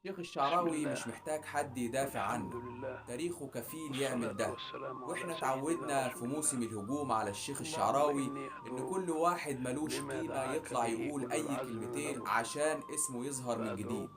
الشيخ بسم الشعراوي الله مش محتاج حد يدافع والحمد عنه، لله تاريخه كفيل يعمل والصلاة ده. والسلام على واحنا سيدنا اتعودنا في رسول موسم الله. الهجوم على الشيخ اللهم الشعراوي إني ان أدعوك كل واحد ملوش لما قيمة دعاك يطلع به يقول أولو اي العزم من كلمتين الرسل، عشان اسمه يظهر من جديد. فأدعوك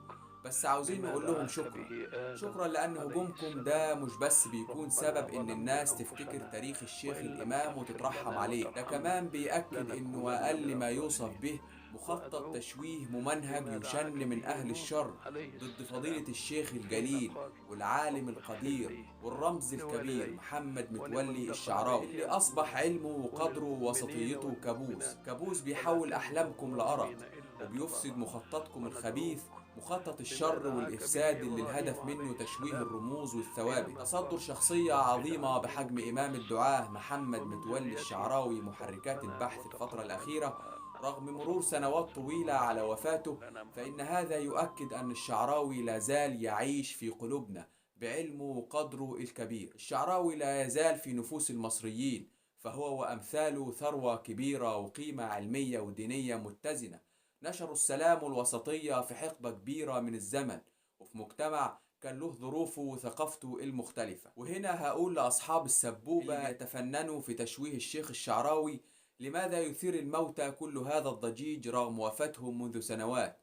بس عاوزين لما نقول لهم دعاك شكرا به آدم شكرا، لأن عليه هجومكم السلام. ده مش بس بيكون ربنا سبب إن ظلمنا الناس تفتكر أنفسنا تاريخ الشيخ وإن لم الإمام تغفر وتترحم لنا عليه، ده وترحمنا كمان بيأكد إنه لنكونن من أقل ما يوصف الخاسرين. به مخطط وأدعوك تشويه ممنهج لما يشن دعاك من به أهل نوح الشر عليه ضد السلام فضيلة الشيخ حين الجليل قال والعالم رب اغفر القدير لي والرمز الكبير ولوالدي محمد ولمن متولي دخل الشعراوي، بيتي اللي أصبح علمه وقدره وللمؤمنين ووسطيته كابوس، والمؤمنات كابوس ولا بيحول تزد أحلامكم لأرق الظالمين إلا وبيفسد تبارا. مخططكم وندعوك الخبيث، مخطط لما الشر دعاك به والإفساد اللي الهدف إبراهيم منه عليه تشويه السلام الرموز والثوابت. حينما تصدر قال شخصية رب عظيمة اجعلني بحجم مقيم إمام الصلاة الدعاة محمد ومن متولي ذريتي الشعراوي محركات ربنا البحث الفترة وتقبل الأخيرة دعاء. رغم مرور وصلى سنوات الله طويلة وسلم على وفاته، على فإن محمد. هذا يؤكد أن الشعراوي لا زال يعيش في قلوبنا بعلمه وقدره الكبير. الشعراوي لا يزال في نفوس المصريين، فهو وأمثاله ثروة كبيرة وقيمة علمية ودينية متزنة، نشروا السلام والوسطية في حقبة كبيرة من الزمن وفي مجتمع كان له ظروفه وثقافته المختلفة. وهنا هقول لأصحاب السبوبة اللي يتفننوا في تشويه الشيخ الشعراوي، لماذا يثير الموتى كل هذا الضجيج رغم وفاتهم منذ سنوات؟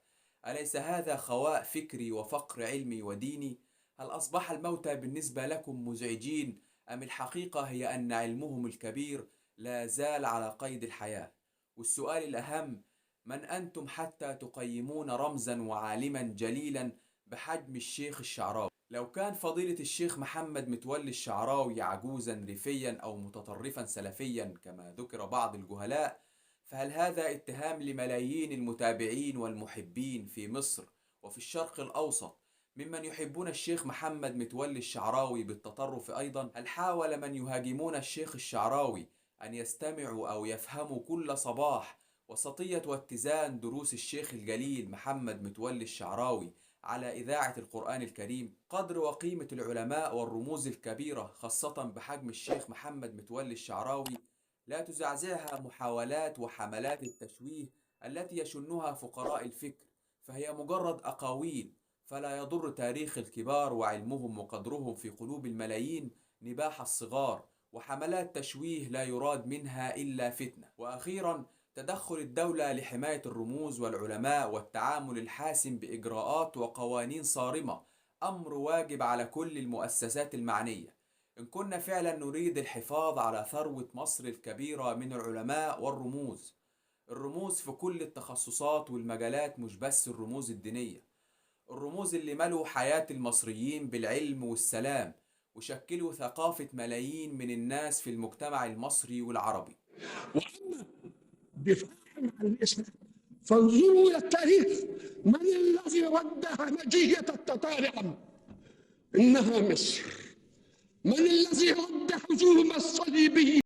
أليس هذا خواء فكري وفقر علمي وديني؟ هل أصبح الموتى بالنسبة لكم مزعجين، أم الحقيقة هي أن علمهم الكبير لا زال على قيد الحياة؟ والسؤال الأهم، من أنتم حتى تقيمون رمزا وعالما جليلا بحجم الشيخ الشعراوي؟ لو كان فضيلة الشيخ محمد متولي الشعراوي عجوزا ريفيا أو متطرفا سلفيا كما ذكر بعض الجهلاء، فهل هذا اتهام لملايين المتابعين والمحبين في مصر وفي الشرق الأوسط ممن يحبون الشيخ محمد متولي الشعراوي بالتطرف أيضا؟ هل حاول من يهاجمون الشيخ الشعراوي أن يستمعوا أو يفهموا كل صباح وسطية واتزان دروس الشيخ الجليل محمد متولي الشعراوي على إذاعة القرآن الكريم؟ قدر وقيمة العلماء والرموز الكبيرة خاصة بحجم الشيخ محمد متولي الشعراوي لا تزعزعها محاولات وحملات التشويه التي يشنها فقراء الفكر، فهي مجرد أقاويل، فلا يضر تاريخ الكبار وعلمهم وقدرهم في قلوب الملايين نباح الصغار وحملات تشويه لا يراد منها إلا فتنة. وأخيرا، تدخل الدولة لحماية الرموز والعلماء والتعامل الحاسم بإجراءات وقوانين صارمة أمر واجب على كل المؤسسات المعنية، إن كنا فعلا نريد الحفاظ على ثروة مصر الكبيرة من العلماء والرموز. الرموز في كل التخصصات والمجالات، مش بس الرموز الدينية، الرموز اللي ملوا حياة المصريين بالعلم والسلام وشكلوا ثقافة ملايين من الناس في المجتمع المصري والعربي. وأما دفاعا عن الإسلام فانظروا إلى التاريخ، من الذي رد همجية التتار عنه؟ إنها مصر. من الذي رد هجوم الصليبيين؟